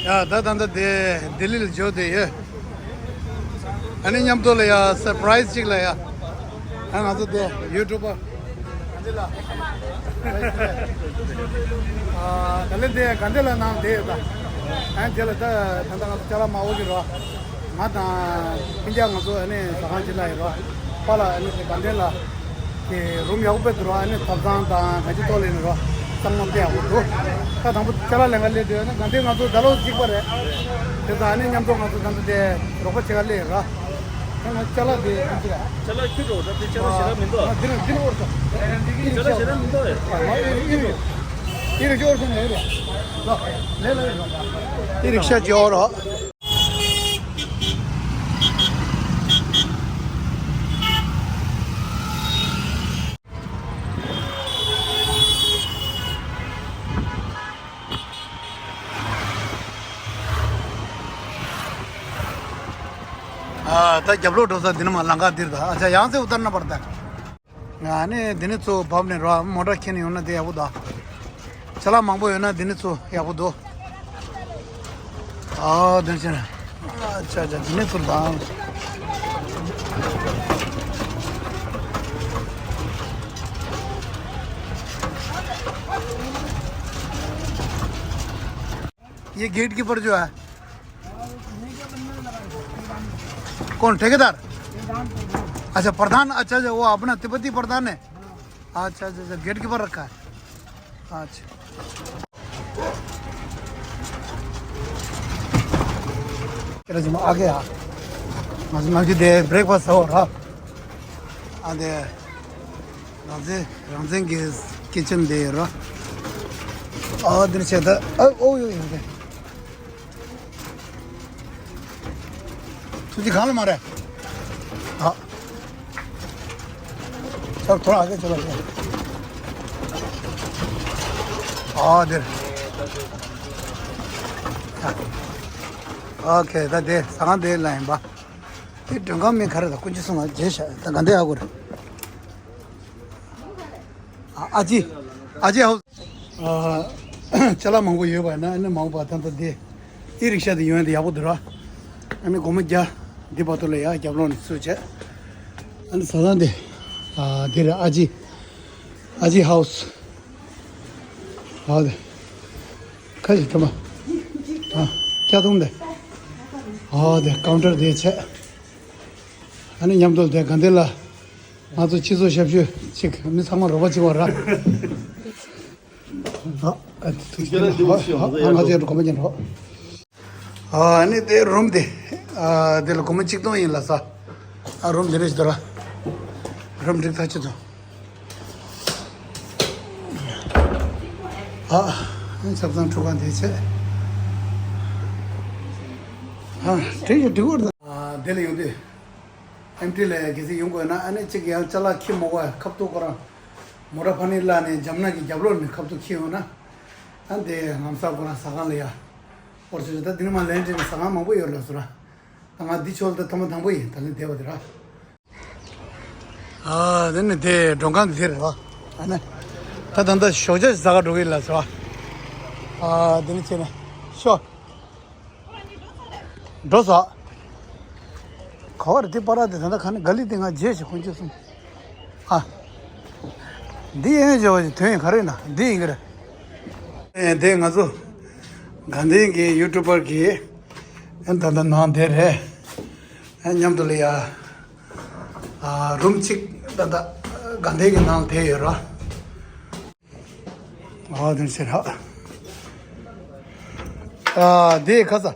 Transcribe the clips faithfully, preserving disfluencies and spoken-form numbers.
ཡ་ད་ད་ད་དེ་ལྡི་ལི་ལ་འབྱོར་དེ་ཡོད། ཨ་ནི་མཉམ་དུ་ལ་ཡ་སར་པ་རའི་ཛི་ཅིག་ལ་ཡ། ཨ་ང་ཚོ་དེ་ཡུ་ཊུབ་པ། ཨ་ད་ལན་དེ་དགའ་ལྡན་ལ་ནང་དེ་ཡོད་ད། ཨ་དེ་ལ་ད་ད་ད་ང་ཚོ་ཅ་ལག་མང་པོ་ཞིག་རོ། ང་དང་སྤུན་ཀྱག་ང་ཚོ་ཨ་ནི་ཟ་ཁང་ཅིག་ལ་ཡོད་རོ། པ་ལ་ཨ་ནི་དེ་དགའ་ལྡན་ལ། དེ་རུམ་ཡག་པོ་དཔེ་འདུག་རོ། ཨ་ནི་ཐབ་ཚང་དང་ག་ཅི་ཐོག་ལེན་རོ། གཙང་མ་དཔེ་ཡག་པོ་འདུག་ད་དང་པོ་ཅ་ལག་ལེན་ག་སླེབས་དུས་ཨ་ནི་དགའ་ལྡན་ང་ཚོ་ད་ལོ་གཅིག་པ་རེད། དེ་ཙང་ཨ་ནི་མཉམ་དུ་ང་ཚོ་ད་ལྟ་དེ་རོགས་པ་བྱེད་ག་སླེབས་རོ། ད་ང་ཅ་ལག་དེ་ཅི་རེད། ཅ་ལག་ཁྱུ་འགྲོ་ད་དེ་ཅ་ལག་ཞེ་དྲག་མི་འདུག་ཨ་འདི་ནི་འདི་ནི་ཨོར་སོ། ཅ་ལག་ཞེ་དྲག་མི་འདུག་ཨེ། ཨི་རིག་ཤ་ཅིག་ཨོར་རོ། ཨ་ད་རྒྱབ་ལོགས་འགྲོ་ས་འདི་ནི་མ་ལང་ཀ་འདིར་ད། ཨ་ཅག་ཡང་སེ་ཨུ་ཏར་ན་པར་ད། ང་ནི་འདི་ནི་ཚུར་བབས་ནས་རོ། མོ་ཊ་ཁྱེར་ནས་ཡོང་ན་དེ་ཡག་པོ་འདུག་ཅ་ལག་མང་པོ་ཡོད་ན་འདི་ནི་ཚུར་ཡག་པོ་འདུག་ཨ་འདིར་ཕྱིན། ཨ་ཅག་ཅག་འདི་ནི་ཚུར་དང་། ये gate keeper जो है, कौन ठेकेदार? अच्छा प्रधान। अच्छा अच्छा, वो अपना तिब्बती प्रधान है। अच्छा अच्छा अच्छा, गेट कीपर रखा है। अच्छा। तेरा जिम्मा आ गया। आज मैं भी दे ब्रेकफास्ट हो रहा। आ दे। རང་བཙན་རང་བཙན་གྱི་ཀི་ཅན་དེ་ཡོད་ར། ཨ་འདིར་བྱས་ད། ཨ་ཨོ་ཡོ་ཡོ་དེ། ཐུགས་རྗེ་གང་ལ་མ་རེད། ཨ། ཚར་ཐོར་ཨ་ཀེ་ཚོ་ལ་ཤོག་ཨ་འདིར། ཨ་ཨོ་ཁེ། ད་དེ་ཟ་ཁང་དེ་ལ་ཡིན་པ། དེ་མགྲོན་ཁང་མིང་ག་རེ་ད་ཀུན་གྱིས་གསུངས་ལ་རྗེས་བཞག་ད་ག་འདྲ་ཡག་པོ་རེད། ཨ་ཨ་ཅི། ཨ་ཅི་ཧའོ། ཨ་ཅ་ལག་མང་པོ་ཡོད་པ་ན་ཨ་ནི་མང་པོ་ད་ལྟ་དེ་ཨི་རིག་ཤ་དེ་ཡོང་ཡ་དེ་ཡག་པོ་འདུག་ར། ཨ་ནི་སྒོར་མོ་བརྒྱ། འདི་བར་དུ་ལ་ཡ་རྒྱབ་ལོགས་ནས་ཚུར་བྱས། ཨ་ནི་ཟ་ཁང་དེ། ཨ་དེ་རེད། ཨ་ཅི། ཨ་ཅི་ཧའོ། ཨ་དེ། ཁ་ཞིག་ཐོན་པ། ཨ་སྐྱ་གདོང་དེ། ཨ་དེ་ཀའུན་ཊར་དེ་བྱས། ཨ་ནི་མཉམ་དུ་དེ་དགའ་ལྡན་ལ། ང་ཚོ་སྤྱི་ཚོགས་ཞབས་ཞུ་ཅིག་མི་ཚང་མ་རོགས་པ་བྱེད་པ་ར། ཨ་ཨ་ཐུགས་རྗེ་ཆེ། ཨ་ང་ཚོའི་གོ་མ་ཉན་རོགས། ཨ་ནི་དེ་རུམ་དེ། ཨ་དེ་ལ་སྒོར་མོ་གཅིག་སྟོང་ཡིན་ལ་ས། ཨ་རུམ་དེ་རེ་ཞིག་དོ་ར། རུམ་འགྲིག་ཐག་ཆོད་དོ། ཨ་ཆབ་གསང་ཁྲུ་གང་དེ་ཆེ། ཨ་འགྲིག་ཡོད་འགྲིག་བར་དང་། ཨ་དེ་ལ་ཡོང་དུས། ཨེམ་ཊི་ལ་གལ་སྲིད་ཡོང་དགོས་ན་ཨ་ནི་གཅིག་ཡང་ཅ་ལག་འཁྱེར་མ་དགོས། ཁ་ཐུག་ཁོ་རང་མོ་ཊ་ཕར་ནས་བརླགས་ནས་འཇམ་ནག་གི་རྒྱབ་ལོགས་ནས་ཁ་ཐུག་འཁྱེར་ཡོང་ན། ཨ་འདི་ངམ་ས་ཁོ་རང་ཟ་ཁང་ལ་ཡ། ཨོ་ཚོད་ད་འདི་ནས་མར་ལན་ཏྲེ་ནས་ཟ་ཁང་མང་པོ་ཡོད་ལ་སུ་ར། ད་ང་འདི་ཕྱོགས་ལ་ད་ཐོག་མ་དང་པོ་ཡིན། ད་ལན་བསྡད་པ་དེ་ར། ཨ་དེ་ནི་དེ་མགྲོན་ཁང་དེ་རེད་བ། ཨ་ནི་ད་ད་ལྟ་ཞོགས་ཇ་ཟ་ག་འགྲོ་གི་ཡིན་ལ་སུ་ར། ཨ་དེ་ནི་བྱས་ན་ཤོག་འགྲོ་ས། ག་བར་དེ་པར་དེ་ད་ལྟ་ག་ནས་ག་ལི་དེ་ང་རྗེས་ཤིག་ཁོང་ཆུ་སོང་། ཨ། འདི་ཡན་བྱ་བ་ཞིག་དོན་ཡིན་ག་རེ་ན་འདི་ཡིན་གི་རེད། ཨེ་དེ་ང་ཚོ་དགའ་ལྡན་གྱི་ཡུ་ཊུབ་པར་གྱི་ཨེ་ད་ལྟ་ནང་དེ་རེད། ཨེ་མཉམ་དུ་ལ་ཡ་ཨ་རུམ་གཅིག་ད་ལྟ་དགའ་ལྡན་གྱི་ནང་དེ་ཡོད་ར། ཨ་དེ་ཟེར་ཧ། ཨ་དེ་ཁ་ས།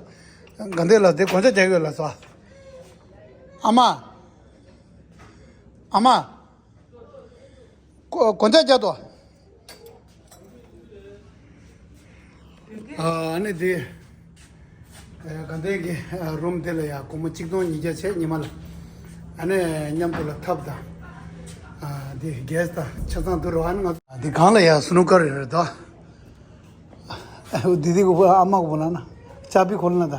དགའ་ལྡན་ལ་དེ་གོན་ཆ་རྒྱག་ཡོད་ལ་ས། ཨ་མ། ཨ་མ། གོ་གོན་ཆ་རྒྱག་དོ། ཨ་ནི་དེ། དགའ་ལྡན་གྱི་རུམ་དེ་ལ་ཡང་སྒོར་མོ་གཅིག་སྟོང་ཉིས་བརྒྱ་བྱས་ཉི་མ་ལ། ཨ་ནི་མཉམ་དུ་ལ་ཐབ་དང་། ཨ་དེ་གེ་སི་དང་ཆ་ཚང་འདུ་རུ་ཨ་ནི་ང་ཚོ་འདི་སྒང་ལ་ཡང་སྣུ་ཀར་ཡོད་རེད་དོ། ཨ་དེ་དེ་གོ་བོ་ཨ་མ་གོ་བོ་ན་ན་ཅ་པི་ཁོ་ལ་ན་ད།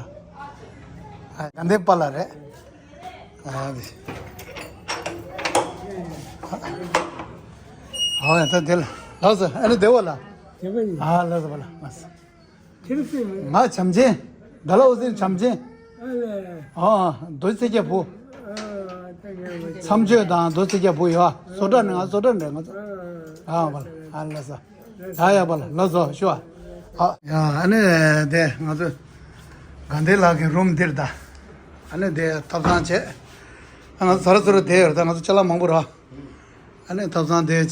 ཨ་དགའ་ལྡན་པ་ལ་རེད། ཨ་དེ། ཨ་ཡ་ད་དེ་ལ་ལགས་སོ་ཨ་ནི་བདེ་བ་ལ། ཨ་ལགས་སོ་བ་ལ་ལགས་སོ། ཁྱེད་སེམས་ང་བྱམས་ཆེན། ད་ལ་འོ་ཟེར་བྱམས་ཆེན། ཨ་ལེ། ཨ། རྡོ་རྗེ་ཚེ་རྒྱལ་བུ། ཨ། ད་ཉལ་བ་མཚམས་གཅོད་དང་རྡོ་རྗེ་ཚེ་རྒྱལ་བུ་ཡོད། བཟོ་གྲྭ་ནས་ང་བཟོ་གྲྭ་ནས་ང་ཚོ། ཨ། ཨ་བ་ལ། ཨ་ལ་ས། ད་ཡག་པ་ལ་ལ་བཟོ་ཞུ་བ། ཨ། ཡ། ཨ་ནི་དེ་ང་ཚོ་དགའ་ལྡན་ལགས་ཀྱི་རུམ་འདིར་ད། ཨ་ནི་དེ་ཐབ་ཚང་བྱས། ཨ། ང་ཚོ་ཟ་ར་ཟུ་ར་བསྡད་ཡོད་རེད། ད་ང་ཚོ་ཅ་ལག་མང་པོ་རེད། ཨ་ནི་ཐབ་ཚང་དེ་བྱས།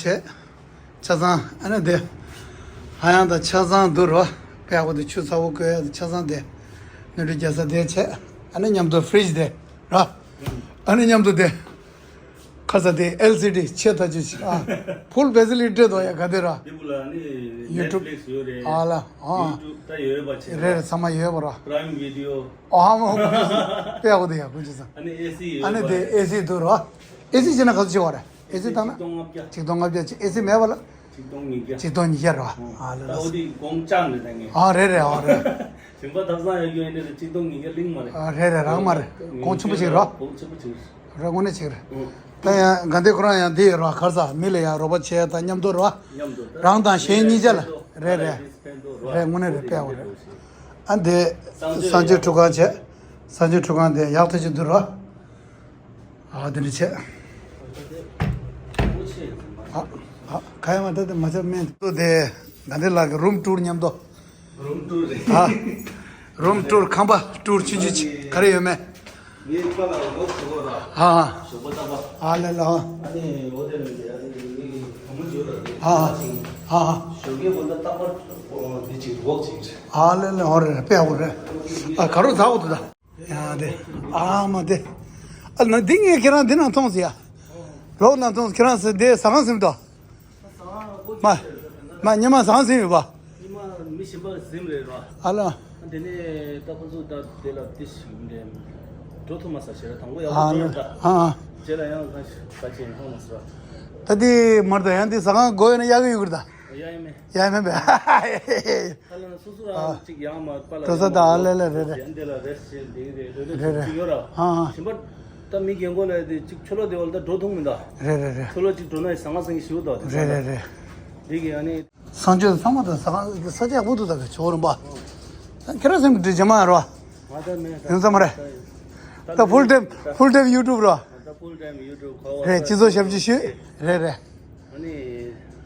ཆ་ཚང་ཨ་ནི་དེ། ཧ་ཡང་དང་ཆ་ཚང་འདུག་རོ། དཔེ་ཡག་པོ་དེ་ཆུ་ཚ་བོ་བསྐོལ་ཡ་དང་ཆ་ཚང་དེ། སྣོད་དྲི་རྒྱག་ས་དེ་བྱས། ཨ་ནི་མཉམ་དུ་ཕི་རིཇ་དེ་ར། ཨ་ནི་མཉམ་དུ་དེ། ཁ་ས་དེ་ཨེལ་སི་ཌི་ཆེ་ཐག་ཆོད་ཅིག་ཨ། ཕུལ་ཕེ་སི་ལི་ཊི་དོ་ཡ་ག་དེ་ར། དེ་བུ་ལ་ནི་ཡུ་ཊུབ། ནེཊ་ཕི་ལིག་སི་ཡོད་རེད། ཨ་ལ། ཨ། ཡུ་ཊུབ་ད་ཡོད་རེད་པ་ཆེ། རེད་རེད། ཚང་མ་ཡོད་པ་ར། པ་རའིམ་བི་ཌི་ཡོ། ཨ་མ་ཧོ། དཔེ་ཡག་པོ་དེ་ཡ་ཀུན་ཆེ་ས། ཨ་ནི་ཨེ་སི་ཡོད་པ། ཨ་ནི་དེ་ཨེ་སི་འདུག་ར། ཨེ་སི་བྱས་ན་ག་ཚོད་ཆེ་བ་རེད། ཨེ་སི་བཏང་ན། ཆིག་སྟོང་ལྔ་བརྒྱ། ཆིག་སྟོང་ལྔ་བརྒྱ་ཆེ། ཨེ་སི་མེད་པ་ལ། ཆིག་སྟོང་ཉིས་བརྒྱ། ཆིག་སྟོང་ཉིས་བརྒྱ་རེད་བ། ཨ་ལ་ད་ལ་འོ་དེ་གོང་བཅག་ནས་ད་ངས། ཨ་རེད་རེད། ཨ་རེད། ཞིང་པ་ཐབ་ཚང་ཡོད་རྒྱུ་ཡིན་ནའི་ཆིག་སྟོང་ཉིས་བརྒྱ་གླིང་མ་རེད། ཨ་རེད་རེད། རང་མ་རེད། གོང་ཆེན་པོ་ཞིག་རེད་བ། གོང་ཆེན་པོ་ཞིག་རེད། རེད། དངོས་གནས་ཅིག་རེད། ཨུ། ད་ཡང་དགའ་ལྡན་ཁོ་རང་ཡང་འདི་ཡོད་རེད་བ། ག་རེ་ཟ། མི་ལ་ཡང་རོགས་པ་བྱས་དང་མཉམ་དུ་རེད་བ། མཉམ་དུ་ད་རང་དང་གཞན་གཉིས་ཆ་ལ། རེད་རེད། རེད། དངོས་གནས་རེད། དཔེ་ཡག་པོ་རེད། ཨ་འདི་གསང་སྤྱོད་གསང་སྤྱོད་ཁྲུས་ཁང་བྱས། གསང་སྤྱོད་ཁྲུས་ཁང་དེ་ཡག་ཐག་ཆོད་འདུག་རེད་བ། ཨ་དེ་འདྲ་བྱས། ཨ། ཨ། ག་ཡང་མ་ད་དེ་མ་ཆབ་མེད་དུ་དེ། དགའ་ལྡན་ལགས་ཀྱི་རུམ་ཊུར་མཉམ་དུ། རུམ་ཊུར་རེད། ཨ། རུམ་ཊུར། ཁང་པ་ཊུར་ཆུང་ཆུང་ཅིག་ག་རེ་ཡོད་མེད། ངའི་པ་ལགས་ལོག་ཟེར་གོ་ར། ཨ། ཞོགས་པ་རྟག་པར། ཨ་ལེ་ལ། ཨ་ནི་འོ་དེ་ནས་ཨ་ནི་ངའི་བུ་མོ་ཡོད་ར་དེ། ཨ། ཨ། ཞོགས་ཀའི་འོ་ད་རྟག་པར་འདི་ཅིག་ལོག་ཅིག་རེད། ཨ་ལེ་ལེ། འོ་རེད་རེད། དཔེ་ཡག་པོ་རེད། ཨ། ག་རུ་ཟ་འོ་དུ་ད། ཡ་དེ། ཨ་མ་དེ། ཨ་ན་འདི་ངས་ཁྱེད་རང་འདི་ནང་མཐོང་ཟེར་ཡ། ལོག་ནང་མཐོང་ཟེར། ཁྱེད་རང་ཟེར་འདི་ཟ་ཁང་ཟིན་ཏོ། མ། མ་ཉི་མ་ཟ་ཁང་ཟིན་ཡོད་པ། ཉི་མ་མི་གཞན་པ་ཟིན་རེད་ར། ཨ་ལ། དེ་ནས་ད་ཁོ་ཚོ་ད་དེ་ལ་དེ་ཞིག་འདྲེན། འགྲོ་ཐུབ་མ་ས་ཞེ་ར་དང་པོ་ཡག་ཨ་པོ་ལ། འགྲོ་ད། ཨ་ཨ། རྗེས་ལ་ཡང་ཁ་ཁ་ཅིག་ཧང་མ་ས་ར། ད་དེ་མར་ད་ཡང་དེ་ཟ་ཁང་དགོས་ཡོད་ན་གཡར་གི་ཡོད་གི་རེད་ད། ཡ་ཡ་མེ། ཡ་མེ་མེ། ཨ་ལ་ན་སོ་སོ་རང་ཨ། གཅིག་ཡང་མ་པ་ལ་འགྲོ་ས་ཡང་ད། མ་ཨ་ལེ་ལེ་རེད་རེད། ཡང་དེ་ལ་རེས་བྱེད་འདི་རེད། རེ་རེ་རེད་རེད། གཅིག་ཡོད་ར། ཨ་ཨ། གཞན་པ་ད་མི་རྒན་གོག་ལ་དེ་གཅིག་ཆོ་ལོ་དེ་བ་ལ་ད་འགྲོ་ཐུབ་མི་འདུག་རེད་རེད་རེད། ཆོ་ལོ་གཅིག་འགྲོ་ན་ཡི་ཟང་ང་ཟིང་གི་ཞིག་འདུག་དེ་རེད་རེད་རེད། འདི་གི་ཨ་ནི། གསང་སྤྱོད་ཚང་མ་དང་ཟ་ཁང་ས་ཆ་ཡག་པོ་འདུག་ད་ག་ཆོ་རིམ་པ། ཁྱེད་རང་སེམས་ཀྱི་འདྲི་རྗེས་མ་ར། ང་ད་མེད་ད། ཡོང་ས་མ་རེད། ད་ད་ཕུལ་ཊེམ་ཕུལ་ཊེམ་ཡུ་ཊུབ་ར། ད་ཕུལ་ཊེམ་ཡུ་ཊུབ་ཁོ་བ་རེད། ད་སྤྱི་ཚོགས་ཞབས་ཕྱི་ཞུས། རེད་རེད། ཨ་ནི་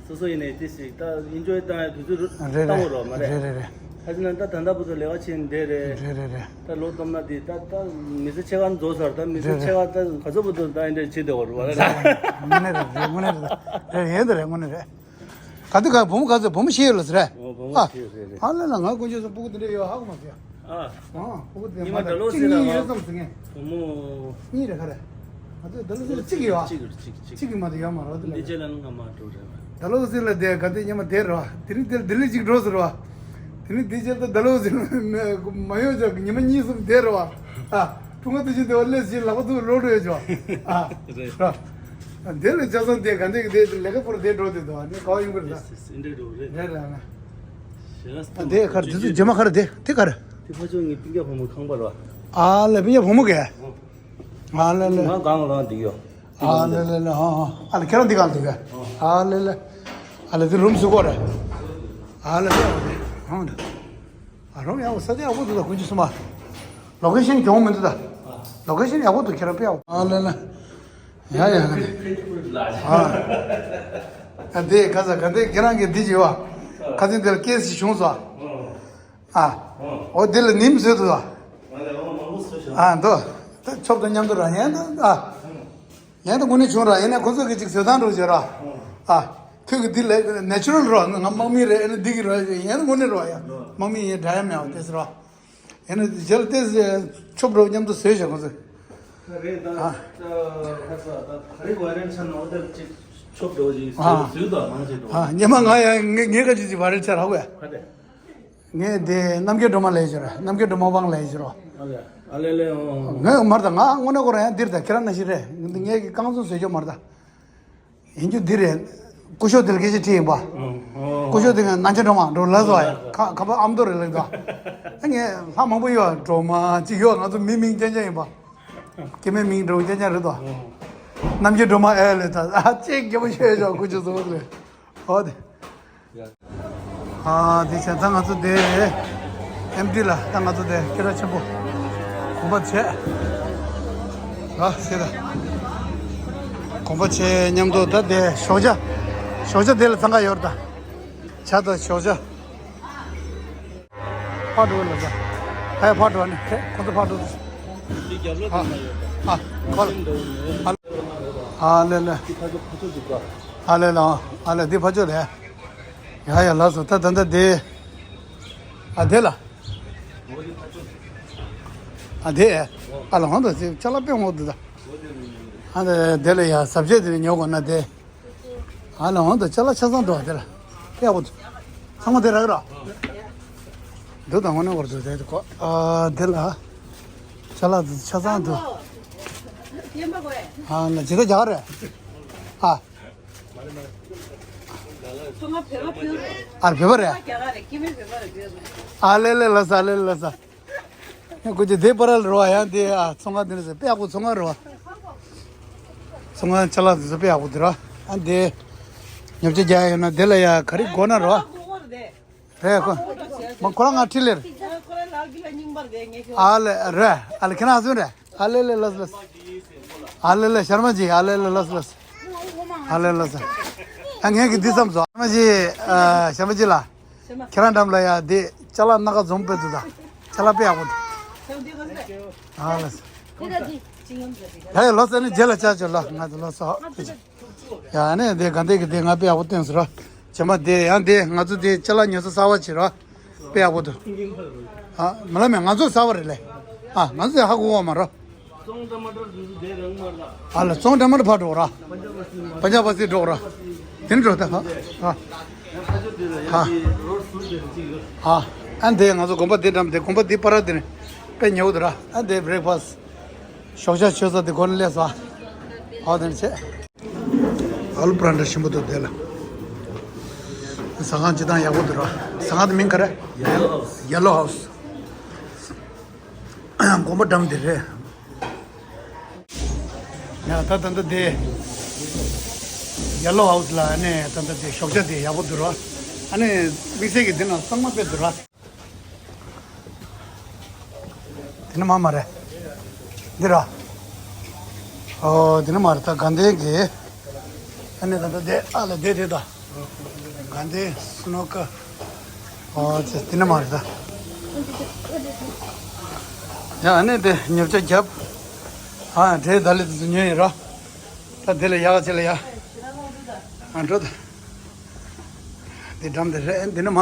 སོ་སོ་ཡིན་ནའི་ཏི་སི་ད་ཨིན་ཇོའི་བཏང་ཡ་དུས་ཚོད་རེད་བཏང་རེད་བ་རོགས་མ་རེད། རེད་རེད་རེད། ཁ་ཅིག་ན་ད་ད་ལྟ་བུ་ཚོ་ལས་ཀ་བྱེད་འདྲ་རེད། རེད་རེད་རེད། ད་ལོ་སྟོང་ན་དེ་ད་ད་མི་ཚེ་ཕྱེད་ཀ་རྫོགས་ཚར། ད་མི་ཚེ་རེད་ཕྱེད་ཀ་ད་ག་ཚོད་བུ་ཚོ་ད་ཨིན་འདྲ་བྱེད་བསྡད་པ་རེད་བ་རེད། དངོས་གནས་རེད་རེད། དངོས་གནས་རེད། རེད་ཡིན་ད་རེད། དངོས་གནས་རེད། ག་དུས་ག་བུ་མོ་ག་ཚོད་བུ་མོ་ཤི་ཡོད་ལ་ཟེར་རེད། ཨོ་བུ་མོ་ཨ། ཤི་ཡོད་རེད་རེད། ཨ་ལ་ལ་ང་དཀོན་མཆོག་གསུམ་སྤུ་གུ་དེ་འདྲ་ཡོད་ཧ་གོ་མ་སོང་ཡ། ཨ། ཨ་སྤུ་གུ་དེ་ཉི་མ་མ་ད་ད་ལོ་གཅིག་ཟེར་གཉིས་ལ་ཡོད་བསམ་ཟེར་ངས། བུ་མོ། གཉིས་རེད་ག་རེ། ང་ཚོ་ད་ལོ་ཟེར་ལ་གཅིག་ཡོད་ཨ། གཅིག་རེད་གཅིག་གཅིག་གཅིག་གི་མ་གཏོགས་ཡོད་མ་རེད་ད་ལ། འདི་རྗེས་ལ་ནི་ང་མ་འགྲོ་རེད། ད་ལོ་ཟེར་ལ་དེ་ག་དེ་ཉི་མ་དེ་རེད་བ། དེ་རིང་དེ་ལ་ལྡི་ལི་གཅིག་འགྲོ་ཟེར་བ། དེ་རིང་དེ་རྗེས་ད་ད་ལོ་ཟེར་ལ་མ་ཡོང་ཅག་ཉི་མ་གཉིས་གསུམ་དེ་རེད་བ། ཨ། ཁྲུང་ང་དུ་ཅི་དེ་བ་ལས་ཞིག་ལག་པ་ཐུག་ལོག་འགྲོ་ཡོད་ཅོ། ཨ། རེད། ར། དེ་ལ་ཅག་ཚང་དེ་ག་འདྲ་གི་དེ་ལས་ཀ་པོར་དེ་འགྲོ་དེ་དོ་ཨ་ནི་ག་བ་ཡོང་གི་རེད་ད། ཨིན་འདྲ་འགྲོ་རེད། རེད་རེད་ཨ་ན། ཞེ་ན་ཨ་དེ་ག་རེ་དེ་ཚོ་རྗེས་མ་ག་རེ་དེ་དེ་ག་རེ། དེ་ཕ་ཆོས་ངའི་སྤུན་ཀྱག་བུ་མོ་ཁང་པ་ར། ཨ་ལེ་སྤུན་ཀྱག་བུ་མོ་གས། ཨ་ལེ་ལེ། ང་གང་ལ་འདི་ཡོད། ཨ་ལེ་ལེ་ལེ་ཨ་ཨ། ཨ་ལེ་ཁྱེད་རང་འདི་གང་འདུག་གས། ཨ་ལེ་ལེ། ཨ་ལེ་འདི་རུམ་བཟོ་གོ་རེད། ཨ་ལེ་ལེ་ཨ་ལེ་ཨ་འདི། ཨ་རུམ་ཡག་པོ་ས་ཆ་ཡག་པོ་འདུག་ད་དཀོན་མཆོག་གསུམ་པ། ལོ་ཀེ་ཤན་གྱོང་མི་འདུག་ད། ལོ་ཀེ་ཤན་ཡག་པོ་འདུག་ཁྱེད་རང་དཔེ་ཡག་པོ། ཨ་ལེ་ལེ། ཡ་ཡ་ཡ། ཨ། ཨ་འདི་ག་ས་ག་འདི་ཁྱེད་རང་གི་འདི་བྱེད་བ། ཁ་སང་འདི་ལ་སྐད་ཞིག་བྱུང་སོང་། ཨ། ཨོ་འདི་ལ་ནིམ་བཟོས་འདུག་ཨ། ཨ་འདུག་ད་ཆོབ་དང་མཉམ་དུ་ར་ཡན་ད་ཨ། ཡན་ད་དངོས་གནས་བྱུང་ར་ཡིན་ན་ཁོ་ཚོ་གི་ཅིག་བཟོས་སྟངས་འགྲོ་བྱེད་ར། ཨ། ཁྱོད་ཀྱི་འདི་ལ་ནེ་ཅུ་རལ་ར་ང་དམག་མི་རེད་ཨ་ནི་འདི་གི་ར་ཡན་ད་དངོས་གནས་ར་ཡ་དམག་མི་ཡིན་འདྲ་ཡ་མེད་བ་དེ་ཟེར་ར། ཡིན་ན་རྗེས་ལ་ཏོག་ཙམ་ཆོབ་འགྲོ་མཉམ་དུ་བཟོས་བཞག་ཁོ་ཚོས། རེད་ད། ཨ། ད་ཁ་ས་ད་ག་རེ་བ་རན་ཆ་ནོ་ད་ཅིག་ཆོབ་འགྲོ་ཅིག་ཨ། བཟོས་ད་མང་ཆེ་འགྲོ། ཨ་ཉི་མ་ང་ཡ་ངས་ངས་ཁ་ཅིག་ཅིག་བ་རན་ཆ་རག་པས། ག་རེ། ངས་དེ་རྣམ་རྒྱལ་སྒྲོལ་མ་ལས་བཞིན་ར་རྣམ་རྒྱལ་སྒྲོལ་མ་དབང་ལས་བཞིན་རོ། ཨ་ལེ་ཨ་ལེ་ལེ་ཨོ། ངས་མར་ད་ང་དངོས་གནས་ཁོ་རང་ཡང་འདིར་ད་ཁྱེད་རང་ན་ཞིག་རེད་ངས་ཀྱི་རྐང་བཙུགས་བཟོས་ཆོག་མར་ད། ཡིན་རྒྱུ་འདི་རེད། སྐུ་ཞབས་དེ་ལ་སྐད་ཆ་དྲིས་ཡིན་པ། སྐུ་ཞབས་དེ་ང་ན་ཆ་འགྲོ་མ་འགྲོ་ལ་སོ་ཡ་ཁ་ཁ་པ་ཨམ་དོ་རེད་ལེགས་དོ། ཨ་ངས་ལྷ་མང་པོ་ཡོད་འགྲོ་མ་ཅིག་ཡོད་ང་ཚོ་མི་མིང་ཅན་ཅན་ཡིན་པ། སྐྱེ་དམན་མིང་འགྲོ་ཅན་ཅན་རེད་དོ། རྣམ་རྒྱལ་སྒྲོལ་མ་ཨེ་ལེ་ད་ཨ་ཅེ་རྒྱལ་པོ་ཤོད་ཡོད་སྐུ་ཞབས་ཚོ་ལེ། ཨོ་དེ། ཨ་དེ་བྱས་ཙང་ང་ཚོ་དེ་ ཨེམ་ཊི་ལ་ད་ང་ཚོ་དེ་སྐད་གྲགས་ཆེན་པོ་གོམ་པ་བྱས། ར་ཟེར་ད། གོམ་པ་བྱས་མཉམ་དུ་ད་དེ་ཞོགས་ཇ། ཞོགས་ཇ་དེ་ལ་འཚང་ཁ་ཡོད་རེད་ད། ཇ་དང་ཞོགས་ཇ། ཕར་འགྲོ་ལ་ཇ། ཧའི་ཕར་འགྲོ་ནི་ཧེ་ཁོ་ཚོ་ཕར་འགྲོ། འདི་རྒྱབ་ལོགས་ཨ་དེ་ན་ཡོད་ད། ཨ་ཁོ་ལ། ཨ་ལེ་ལེ། འདི་ཕ་ཚོ་ཕ་ཚོ་འདུག་ག་ཨ་ལེ་ལེ། ཨ་ལེ་འདི་ཕ་ཚོ་རེད། ཡ་ཡ་ལགས་སོ། ད་ད་ད་དེ། ཨ་དེ་ལ། ཨ་དེ། ཨ་ལ་ཧོན་དུ་ཅི་ཅ་ལག་དཔེ་འོང་འདུག་ད། ཨ་དེ་དེ་ལ་ཡ་ཟབ་ཆས་དེ་ཉོ་དགོས་ན་དེ། ཨ་ལ་ཧོན་དུ་ཅ་ལག་ཆ་ཚང་འདུག་དེ་ལ། དཔེ་ཡག་པོ་འདུག་ཚང་མ་དེ་རག་ར། འདུག་ད་ཧོན་ནས་བར་དུ་དེ་དུ་གོ་ཨ་དེ་ལ། ཅ་ལག་དེ་ཆ་ཚང་འདུག་ཨ་ན་ཇི་ལྟར་རྒྱག་རེད། ཨ། ཚོང་ཁང་བོད་པ་བོད་རེད། ཨ་བོད་པ་རེད། རྒྱ་གར་རེད། སྐྱེ་དམན་བོད་པ་རེད་བོད་རེད། ཨ་ལེ་ལེ་ལགས་སོ། ཨ་ལེ་ལེ་ལགས་སོ། ཡང་ཀུ་ཅི་དེ་པར་ལ་རོ་ཡང་དེ་ཨ་ཚོང་ཁང་དེ་ནས་དཔེ་ཡག་པོ་ཚོང་ཁང་རོ། ཚོང་ཁང་ཅ་ལག་དེ་ཚོ་དཔེ་ཡག་པོ་དེ་རོ། ཨ་དེ་ཉོ་ཆ་རྒྱག་ཡོད་ན་དེ་ལ་ཡ་ག་རེ་དགོས་ན་རོ། རེད་ཁོ། མ་ཁོ་རང་ང་ཁྲིད་ལེར། ཨ་ལེ་རེད། ཨ་ལེ་ཁྱེད་རང་ཚོ་རེད། ཨ་ལེ་ལེ་ལགས་ལགས། ཨ་ལེ་ལེ་ཤར་མ་ཇི། ཨ་ལེ་ལེ་ལགས་ལགས། ཨ་ལེ་ལགས། ཨ་ངས་ཀྱི་འདི་བསམ་སོང་། ཤར་མ་ཇི། ཨ་ཤར་མ་ཇི་ལགས། ཁྱེད་རང་འགྲམ་ལ་ཡ་འདི་ཅ་ལག་སྣ་ཁ་འཛོམས་དཔེ་འདུག་ད། ཅ་ལག་དཔེ་ཡག་པོ་འདུག་ཨ་ལེ། ད་ཡ་ལགས་སོ་ནི་རྗེས་ལ་བཅར་ཆོག་ལགས། ང་ཚོ་ལགས་སོ། ཡ་ཨ་ནི་དེ་དགའ་ལྡན་གྱི་དེ་ང་དཔེ་ཡག་པོ་བསྟན་སོང་ར། བྱེ་མ་དེ་ཡང་དེ་ང་ཚོ་དེ་ཅ་ལག་ཉོ་ས་གསར་པ་བྱེད་ར། དཔེ་ཡག་པོ་འདུག་ཨ་མ་ལ་མེ་ང་ཚོ་གསར་པ་རེད་ལེ། ཨ་ང་ཚོ་ཧ་གོ་བ་མ་ར། ཨ་ལ་ཙོང་ཊ་མ་ཊ་ཕར་འགྲོ་ར། པན་ཇབ་པ་སི་འགྲོ་ར། དེ་ནི་འགྲོ་ད་ཧ། ཧ། ཧ། ཨ་དེ་ང་ཚོ་དགོན་པ་དེ་འགྲམ་དེ་དགོན་པ་དེ་པར་དེ་ནི་དཔེ་ཉོ་འདུག་ར། ཨ་དེ་བྷི་རེག་ཕ་སི། ཞོགས་ཇ་མཆོད་ས་དེ་སྒོ་ནས་སླེབས་སོང་། ཨོ་དེ་ནས་ཆེ། ཨ་ལུ་པ་ར་ཊ་ཞིམ་པོ་འདུག་དེ་ལ། ཟ་ཁང་སྤྱི་བཏང་ཡག་པོ་འདུག་ར། ཟ་ཁང་དེ་མིང་ག་རེ། ཡེ་ལོ་ཧའུ་སི། དགོན་པ་འགྲམ་དེ་རེད། ཡ་ད་ད་ད་དེ། ཡེ་ལོ་ཧའུ་སི་ལ་ཨ་ནི་ད་ད་དེ་ཞོགས་ཇ་དེ་ཡག་པོ་འདུག་ར། ཨ་ནི་དམིགས་བསལ་གྱི་དེ་ན་གཙང་མ་དཔེ་འདུག་ར། དེ་ནི་མ་མ་རེད། འདི་ར། ཨོ་དེ་ནི་མ་རེད་ད་དགའ་ལྡན་གྱི། ཨ་ནི་ད་ལྟ་དེ་ཨ་ལ་དེ་དེ་ད། དགའ་ལྡན་སུ་ནོ་ཀ་ཨོ་དེ་དེ་ནི་མ་རེད་ད། ཡ་ཨ་ནི་དེ་ཉོ་ཆ་རྒྱབ། ཨ་འདྲེ་ད་ལི་དེ་ཚོ་ཉོས་ཡིན་ར། ད་དེ་ལ་ཡག་ཆེ་ལ་ཡ། ཨ་འགྲོ་ད། འདི་འགྲམ་དེ་རེད། འདི་ནི་མ།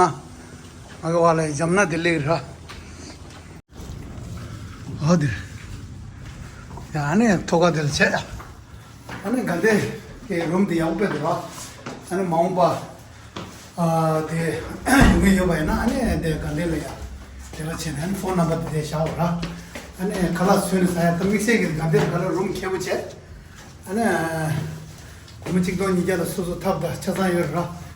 ང་གི་བ་ལ་འཇམ་ན་དེ་ལེགས་ར། ཨ་དེ། ཡ་ཨ་ནི་ཐོག་ཁ་དེ་ལ་བྱས། ཨ་ནི་དགའ་ལྡན་གྱི་རུམ་དེ་ཡག་པོ་དཔེ་འདུག་ར། ཨ་ནི་མ་འོངས་པ། ཨ་དེ་ཡོང་གི་ཡོད་པ་ཡིན་ན་ཨ་ནི་དེ་དགའ་ལྡན་ལ་ཡ། དེ་ལ་བྱས་ནས་ཨ་ནི་ཕོན་ནམ་བར་དེ་དེ་བཞག་འོ་ར། ཨ་ནི་ཁ་ལག་བཟོས་ནས་ཟ་ཡ་ད་དམིགས་བསལ་གྱི་དགའ་ལྡན་ཁ་ལག་རུམ་ཁེ་པོ་བྱས། ཨ་ནི། སྒོར་མོ་གཅིག་སྟོང་ཉིས་བརྒྱ་ལ་སོ་སོ་ཐབ་ད་ཆ་ཚང་ཡོད་ར།